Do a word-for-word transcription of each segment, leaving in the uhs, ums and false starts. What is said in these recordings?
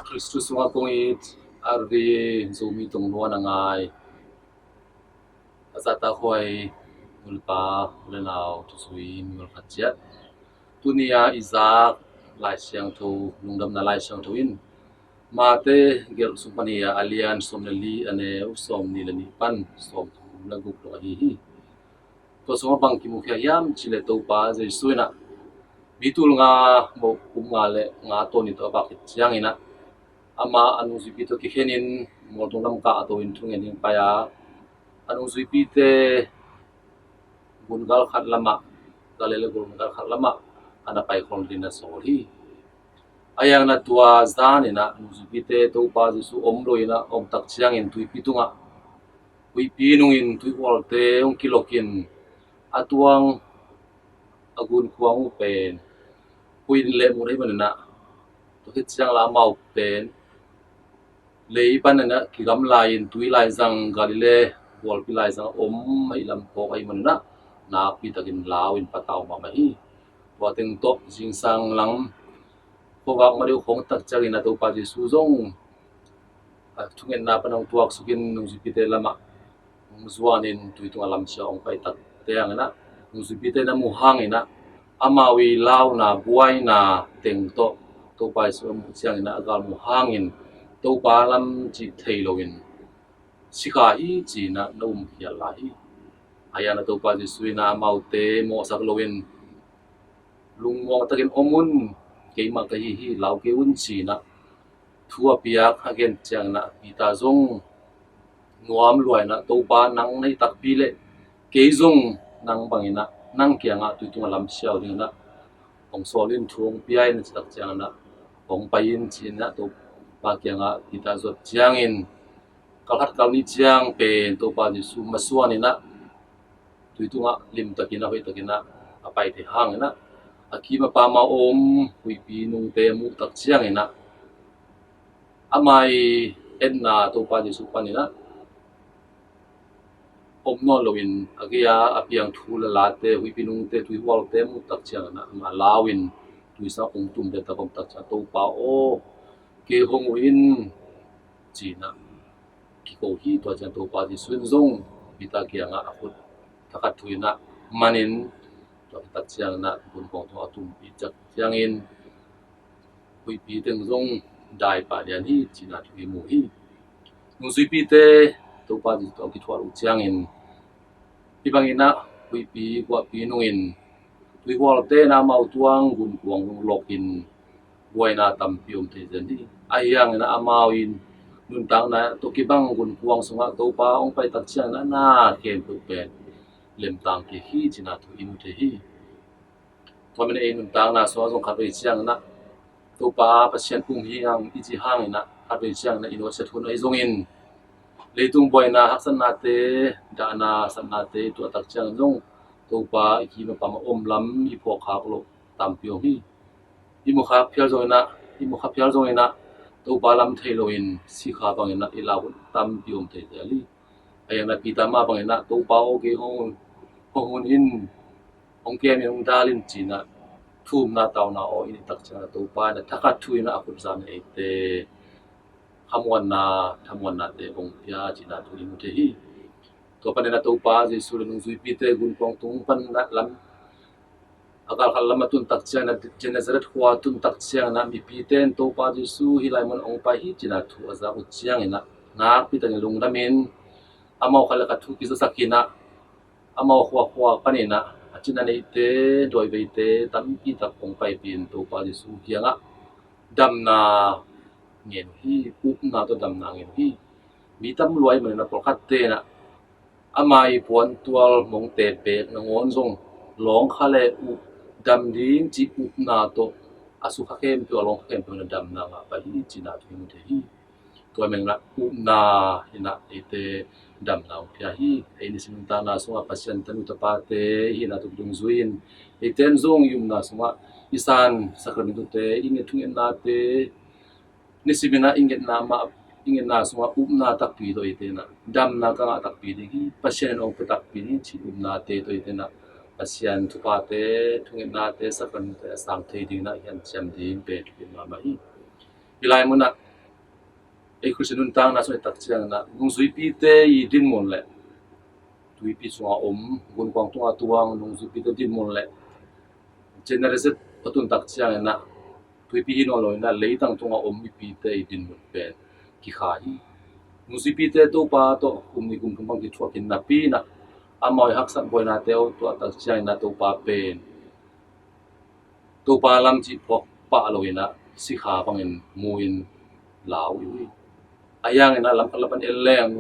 Khristu sungah kong it, a ri Zomi tongluan a ngai, a zahtakhuai nulepa, u le nau, thuzui mi khat ciat. Tuni-a i zak Lai Siangtho, Lungdamna Lai Siangtho in Mate gelh sung pan hi a, a lian sawm le li, a neu sawmnih le nih pan sawmthum le guk dong ahi hi. Tua sungah bang kimukhia hiam cih leh Topa Jesu in ah mi tul nga, moh kum nga le nga tawh ni tawh a vak khit ciangin ah amah a nungzuipi tawh kikhenin mualtung lam kah a to in thungen ding pai a, a nungzuipite gun gal khat lamah, Galilee gun gal khat lamah a na pai khol ding na sawl hi. A hiang na tua zan in ah nungzuipite Topa Jesu om lo in ah om tak ciangin tuipi tungah huihpi nungin tuihualte hong kilok in a tuang a gunkuang uh pen huih in lehmut ahih manin ah tua khit ciang la amau pen lei pan in ah kigamla in tui laizang, Galilee gualpi laizang a om ahih lam phawk ahih manin ah nakpi takin lau in patau mahmah hi. Tua teng tawh zingsang lam khuavak ma deuh khawng tak ciangin ah Topa Jesu zong a thungetna pan hong tuaksukin nungzuipite lamah hong zuanin tui tungah lamsia hong pai tak ciangin ah nungzuipite na mu hangin ah amau i launa buaina teng tawh Topa Jesu a muh ciangin ah a gal mu hangin Topa lam cih thei loin sikha hi ci-in ah na um khial lai hi. A hiang na Topa Jesu in ah amaute mawhsak loin lungmuang takin om un, keimah ka hi hi, lau kei un ci-in ah thu a piak a gen ciangin ah Peter zong nuam lua in ah Topa nang na hi takpi leh kei zong nang bangin ah nang kiangah tui tungah lamsia uh dingin ah hong sawl in, thu hong pia in a cih tak ciangin ah hong pai in ci-in ah Topa kiangah Peter zuat ciangin kal khat kal nih ciang pen Topa Jesu masuan in ah tui tungah limtakin ah hoihtakin ah a pai thei hangin ah a kim a pam a om huihpi nungte a muh tak ciangin ah ama i etna Topa Jesu panin ah om nawn loin a gei-a a piang thu le late, huihpi nungte, tuihualte a muh tak ciangin ah ama lau in tui sungah hong tum dek tak om tak ciang Topa aw, kei hong huh in ci-in ah kiko hi. Tua ciang Topa Jesu in zong Peter kiangah a khut thakhat thu in ah manin tua khit tak ciangin ah gunkuang tungah a tumpih tak ciangin huihpi teng zong dai pah lian hi ci-in ah thu i mu hi. Nungzuipite Topa Jesu tawh a kithuah uh ciangin hih bangin ah huihpi guahpi nungin tuihualte in ah amau tuang gunkuang zong lokin buaina tampi om thei zen hi. A hiang in ah amau in nuntakna tawh kibang gunkuang sungah Topa hong pai tak ciangin ah na khempeuh pen lemtang kik hi ci-in ah thu i mu thei hi. Tua manin ei nuntakna sungah zong khatvei ciangin ah Topa Pasian um hi hang i cih hangin ah khatvei ciangin ah i nusiat hun ahi zongin leitung buaina, haksatnate, dahna satnate i tuah tak ciangin zong Topa i kim a pam a om lam i phawk khak loh tampi om hi. I mu khak phial zongin ah, i mu khak phial zongin ah Topa lam thei loin sikha bangin ah i lau hun tampi om thei zel hi. A hiang na Peter mah bangin ah Topa aw, kei hong, hong hun in, hong kem in, hong dal in ci-in ah thumna tauna aw in i tak ciang ah Topa in ah thakhat thu in ah a khut zan in eite khamuanna, thamuannate hong pia ci-in ah thu i mu thei hi. Tua panin ah Topa Jesu le nungzuipite gunkuang tung pan ah lam a gal khat lam a tun tak ciangin ah, Gennesaret khua tun tak ciangin ah mipite in Topa Jesu hih lai mun hong pai hi ci-in ah thu a zak uh ciangin ah nakpi takin lungdam in amau khat le khat thu kizasak in ah amau khuakhua panin ah a cin a neihte, dawiveite tampi tak hong paipih in Topa Jesu kiangah damna ngen uh hi, upna tawh damna ngen uh hi. Mi tam lua ahih manin ah pawlkhatte in ah ama i puantual mongte pek nangawn zong lawngkha le uh dam ding cih upna tawh a sukha khempeuh, a lawngkha khempeuh in ah damna ngah pah hi ci-in ah thu i mu thei hi. Tua menglah upna in ah eite damna hong pia hi. Ei nisim nuntakna sungah Pasian tanu tapate i hihna tawh kidongzui in eite in zong i upna sungah i san sakramentte, i nget thungetnate, nisim in ah i ngetna mah, i ngetna sungah upna takpi tawh eite in ah damna ka ngah takpi ding hi, Pasian in hong pia takpi ding hi cih upnate tawh eite in ah Pasian thuphate, thungetnate, sakramentte a sang thei dingin ah i hanciam ding pen thupi mahmah hi. Hih lai munah Ei Khristian nuntakna sung i tak ciangin ah nungzuipite i dinmun le tuipi sunga om, gunkuang tunga tuang nungzuipite dinmun le generation a tun tak ciangin ah tuipi hi nawn lo in ah leitang tunga om mipite i dinmun pen kikha hi. Nungzuipite Topa tawh kum nih kum thum bang kithuah khin napi in ah amau i haksat buainate uh tuah tak ciangin ah Topa pen Topa lam cih phawk pah lo in ah sikha bangin mu in lau i uh hi. A hiangin ah lamkhat lampan en leng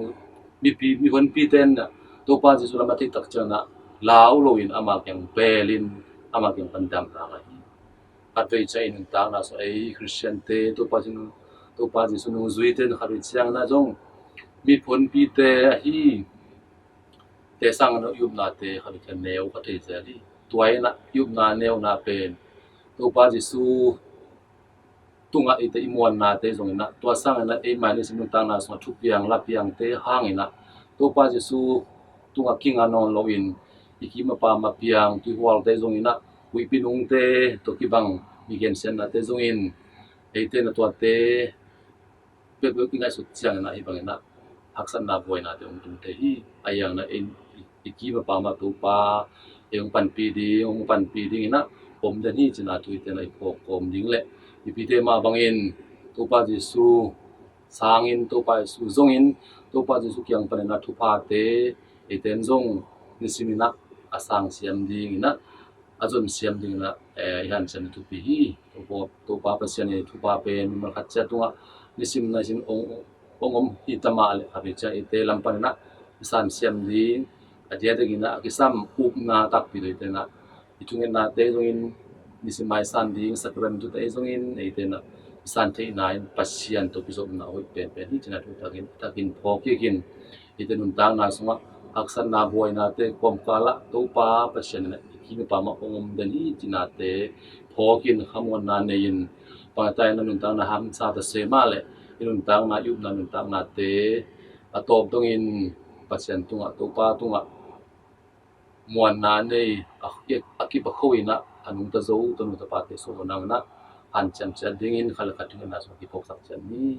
mipi mihonpite in ah Topa Jesu lam a theih tak ciangin ah lau lo in ama kiang beel in ama kiang pan damna ngah hi. Khatvei ciang i nuntakna sung ei Khristiante Topa Jesu, Topa Jesu nungzuite in khatvei ciangin ah zong mihonpite ahi te sangin ah i upnate khatvei ciang neu kha thei zel hi. Tua in ah i upna neuna pen Topa Jesu tungah eite i muannate zongin ah tua sangin ah ei mai nisim nuntakna sungah thupiang lapiangte hangin ah Topa Jesu tungah kinga nawn loin i kim a pam a piang tuihualte zongin ah huihpi nungte tawh kibang mi gensiatnate zongin eite in ah tuate peuhpeuh kingaihsut ciangin ah hih bangin ah haksatna buainate hong tung thei hi. A hiangin ah ei i kim a pam a Topa ei hong panpih ding, hong panpih dingin ah om den hi cih na thu eite in ah i phawk kawm ding le mipite mah bangin Topa Jesu sangin, Topa Jesu zongin, Topa Jesu kiang panin ah thuphate eite in zong nisimin ah a sang siam dingin ah a zon siam dingin ah, eh, i hanciam thupi hi. Topa, Topa Pasian i thupha pen mimal khat ciat tungah nisim naisim ong, ong om hi ta mah leh khatvei ciang eite lam panin ah i san siam ding, a diakdiakin ah a kisam upna takpi tawh eite in ah i thungetnate zongin nisim a i san ding sakramentte zongin eite in ah i san theihna in Pasian tawh kizopna hoih penpen hi cih na thu takin, takin phawk kik in eite nuntakna sungah haksatna buainate kawmkalah Topa Pasian in ah i kim i pam ah hong om den hi cih nate phawk in khamuanna nei in pangtai na nuntakna hamsa ta se mah leh i nuntakna i upna nuntaknate a tawp dongin Pasian tungah Topa tungah muanna nei a, a kip a kho in ah a nungta zo tawh nungta pate sung nang in ah hanciam ciat dingin khat le khat thungetna sung kiphawksak ciat ni.